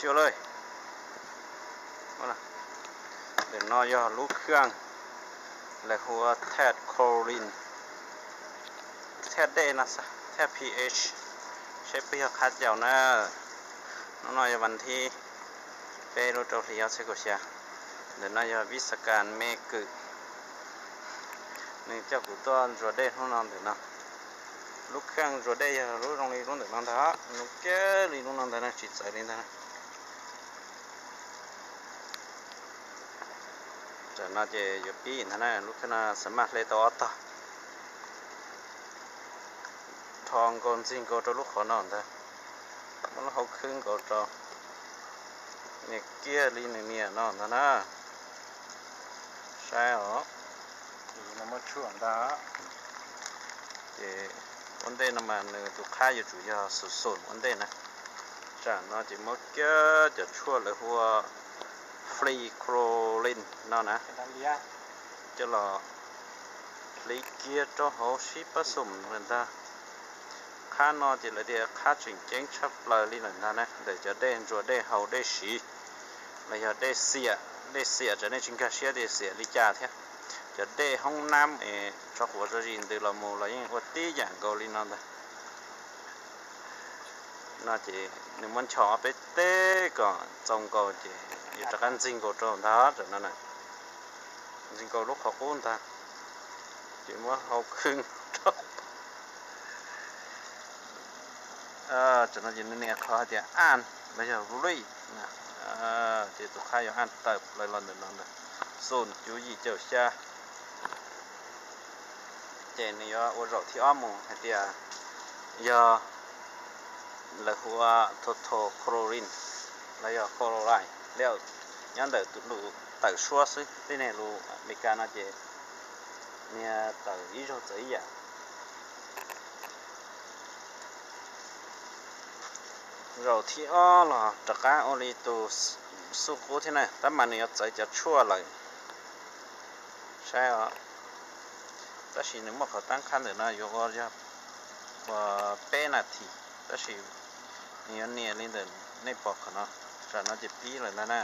Cua lawm. Ntawm no yog lub khaj lawv hu ua thaj chlorine, thaj dej no, thaj pH, seb puas yog qhab caus na. Hnub no yog vas thib peb lub rau hli ob txhiab kaum xya. Ntawm no yog Vitacan me kwm, nws coj kuv tuaj ntsuas dej hnub no ntawm no. Lub khaj ntsuas dej yog lub zoo li lub ntawm no ntag, zoo kiag li lub no ntag na, tsis txawv li ntag. Tam no ces yuav pib ntag na, lub khaj no xav maj hle tau ob tog. Rho nkaus ntxig nkaus rau lub qhov no ntag, muab lub hau khwb nkaus rau, nias kiag li nws nias no ntag na. Saib os, ces ua ntej no mas nws tus qhab yuav tsum yog xum xum ua ntej na. Tam no ces muab kiag cov tshuaj lawv hu ua fluorochlorine no na, coj los hliv kiag rau hauv sib pab xum lawm ntag. Qhab no ces lawv tias qhab tseem ceeb tshaj plaws li lawm ntag na, ntawm cov dej ntsuas dej haus dej siv los yog dej xiam. Dej xiam tsam nej tsis nkag siab tias xiam li cas thiab. Cov dej hoob nab es tso quav tso zis ntws los mus los yeej ua tib yam nkaus li no ntag. No ces nws muab nchos ob peb teg kom txaus nkaus ces yuav rov qab ntxig nkaus rau ntag. Tam no na, ntxig nkaus lub qhov qub ntag, ces muab hau khwb rau. Tam no ces nws nias qhov hais tias an los yog vlij, ces tus qhab yuav an tawm plaws los ntawm no ntag, xum cuv yim caum xya. Ces nws yuav ua zaum thib ob mus hais tias yog lawv hu ua total chlorine los yog chloride li. Nyob ntawm tus lus tawm suab xwb, tej niag lus Amelikas no ces niag tawm ib zaug txawv ib yam. Zaum thib ob los rov qab ua li tus xub qub thiab na, tab mas nws yuav txawv cov tshuaj lawm. Saib os, tab sis nws muaj qhov tab qhab ntawm no yuav ua yog ua peb nas this, tab sis nws yuav nias li ntawm nej pom qhov no. Tam no ces pib lawm ntag na,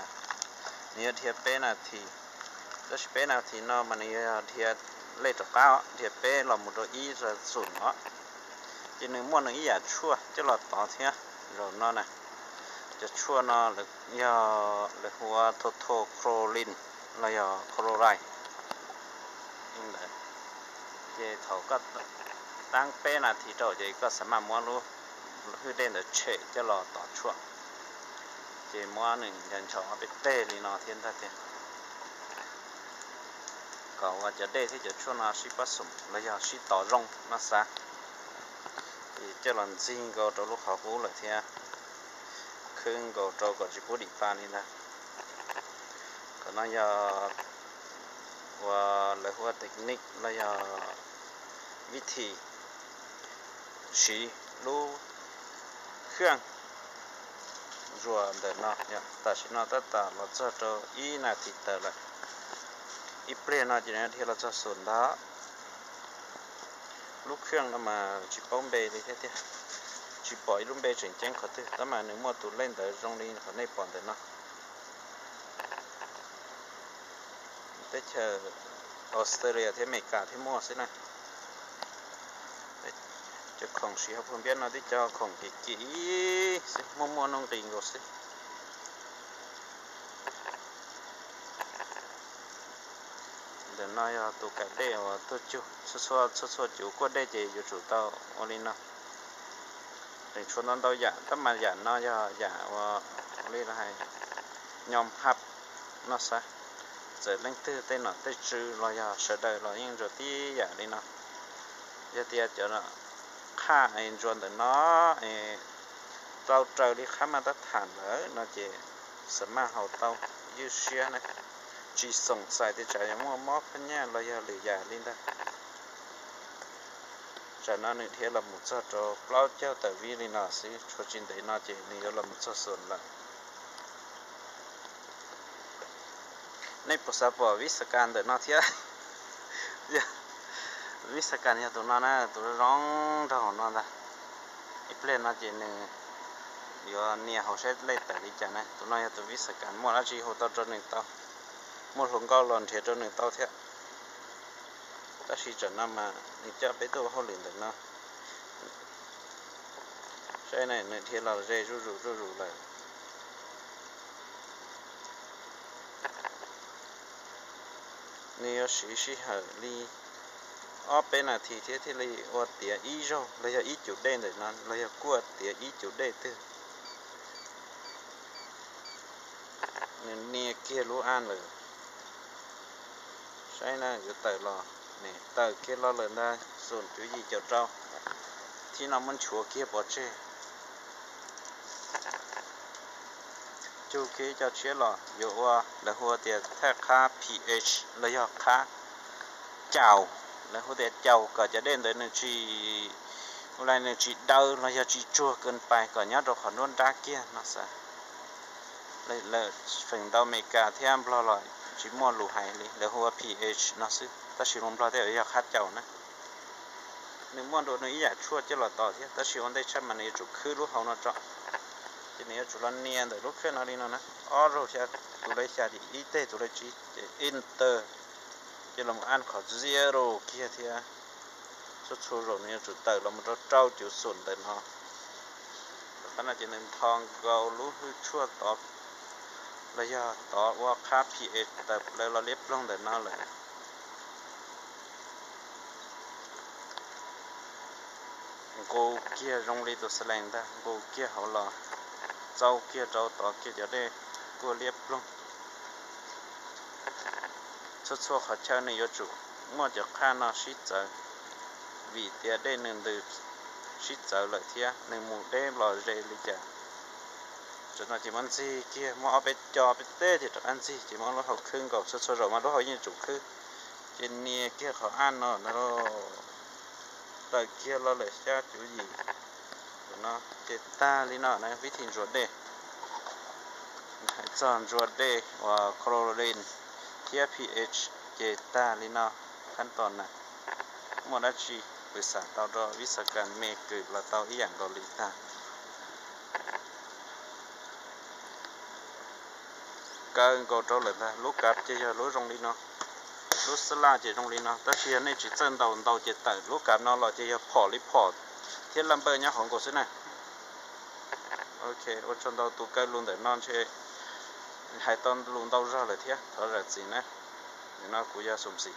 nws yuav dhia peb nas this, tab sis peb nas this no mas nws yog dhia lej rov qab, dhia peb los mus rau ib xa xum no, ces nws muaj nws ib yam tshuaj coj los tov thiab. Zaum no na, cov tshuaj no yog lawv hu ua total chlorine los yog chloride. Ces thaum koj tab peb nas this rau ces koj xav maj muab lub hwj dej ntawd tshem coj los tov tshuaj, ces muab nws nchos ob peb teg li no thiab ntag thiab, kom ua cov dej thiab cov tshuaj no sib pab xum los yog sib tov zoo no xav. Ces coj los ntxig nkaus rau lub qhov qub lawm thiab, khwb nkaus rau kom tsis pub dim pa li ntag. Qhov no yog uas lawv hu ua technique los yog vib thim siv lub khaj ntsuas ntawm no. Tam sim no tab tom los txog rau ib nas this tawm lawm, ib pliag no ces nws dhia los txog xum ntag. Lub khaj no mas tsis paub npe li thiab tiag, tsis pom ib lub npe tseem ceeb qhov twg, tab mas nws muaj tus lej ntawd zoo li qhov nej pom ntawm no. Teb chaws Australia thiab Amelikas thiab muaj xwb na. Cov khoom siv hauv phoo npiab no tib co khoom kim kim xwb, muaj muaj nuj nqis nkaus xwb. Ntawm no yog tus kaim dej uas tuaj cug, txhua txhua cuv kuaj dej ces yuav tsum tau ua li no. Tseem tshuav ntau ntau yam, tab mas yam no yog yam uas ua li hais nyo hab no xav. Txawm leej twg tej nom tej tswv los yog sawv daws los yeej ntsuas tib yam li no. Yog tias cov qhaj es ntsuas ntawm no es tau raws li qhab maj tab tham lawm no ces xav maj haus tau ywj siab na, tsis xoom xais tias tsam yuav muaj mob phab nyaj los yog lwm yam li ntag. Tsam no nws dhia los mus txog rau plaub caug tawm vib li no xwb, tshuav tsis ntev no ces nws yuav los mus txog xum lawm. Nej puas xav pom Vitacan ntawm no thiab? Vitacan yog tus no na, tus zoo nraug no ntag. Ib pliag no ces nws Nias hauv saib lej tawm li cas na. Tus no yog tus Visa Card, muaj dab tsi hu tau rau nws tau, muaj hluas nkauj los nrhiav rau nws tau thiab. Tab sis tsam no mas nws coj peb tuaj ua hauj lwm ntawm no. Saib na, nws dhia los ze zuj zus zuj zus lawm. Nws yuav siv sij hawm li ob peb nas this thiab thiaj li ua tiav ib zaug los yog ib cum dej ntawm no los yog kuaj tiav ib cum dej twg. Nws nias kiag lub app lawm. Saib na, yuav tawm los, tawm kiag los lawm ntag, xoom cuv yim caum rau. Thib no muab nchuav kiag pov tseg. Cug kiag ib co tshiab los yuav ua, lawv hu tias thaij qhab pH los yog qhab caus, lawv hu tias caus kom cov dej ntawd nws tsis, ua li nws tsis dawb los yog tsis tsuag kawg pais kom nyob rau qhov nruab nrab kiag no xav. Lawv feem ntau Amelikas thiab Nplog los tsis muaj lus hais li, lawv hu ua pH no xwb, tab sis lus Nplog thiaj yog qhab caus na. Nws muaj dua nws ib yam tshuaj coj los tos thiab, tab sis ua ntej tshaj mas nws yuav tsum khwb lub hauv no tso. Ces nws yuav tsum los nias ntawm lub khej no li no na, ob zaug xya, tus lej xya ces ib teg, tus lej tsib ces enter, ces los mus add qhov zero kiag thiab. Txhua txhua zaus nws yuav tsum tawm los mus rau rau cuv xoom ntawm no. Tom qab no ces nws npho nkaus lub hwj tshuaj tod los yog tod ua qhab pH tawm plaws los liab ploog ntawm no lawm. Nqus kiag zoo li tus xas lees ntag, nqus kiag hauv los, txau kiag rau tod kiag cov dej kuaj liab ploog. Txhua txhua qhov chaw nws yuav tsum muaj cov qhaj no sib txawv, vim tias dej nws ntws sib txawv lawm thiab nws mus deb los ze li cas. Tam no ces muab ntxig kiag, muab ob peb co peb teg ces rov qab ntxig, ces muab lub hauv khwb nkaus, txhua txhua zaus mas lub hauv yeej tsum khwb. Ces nias kiag qhov app no, tawm kiag los lawm xya cuv yim. Tam no ces tag li no na, vib thi ntsuas dej. Hais txog ntsuas dej uas chlorine thiab pH ces tag li no. Khab tos na, muaj dab tsi pw xam tau rau Visa Card me kwm los tau ib yam nkaus li tag. Kaw nkaus rau lawm ntag. Lub kav ces yog lub zoo li no, lub xab laj ces zoo li no, tab sis yog nej tsis txawj ntaus ntau ces tawm lub kav no los ces yog phom li phom thiab laj npawj nyob hauv nkaus xwb na. Ok, ua tsaug ntau, tus kaw lus ntawm no ntshe hais tau lus ntau zog lawm thiab, thov zam txim na. Nim no kuv yog Xum Xim.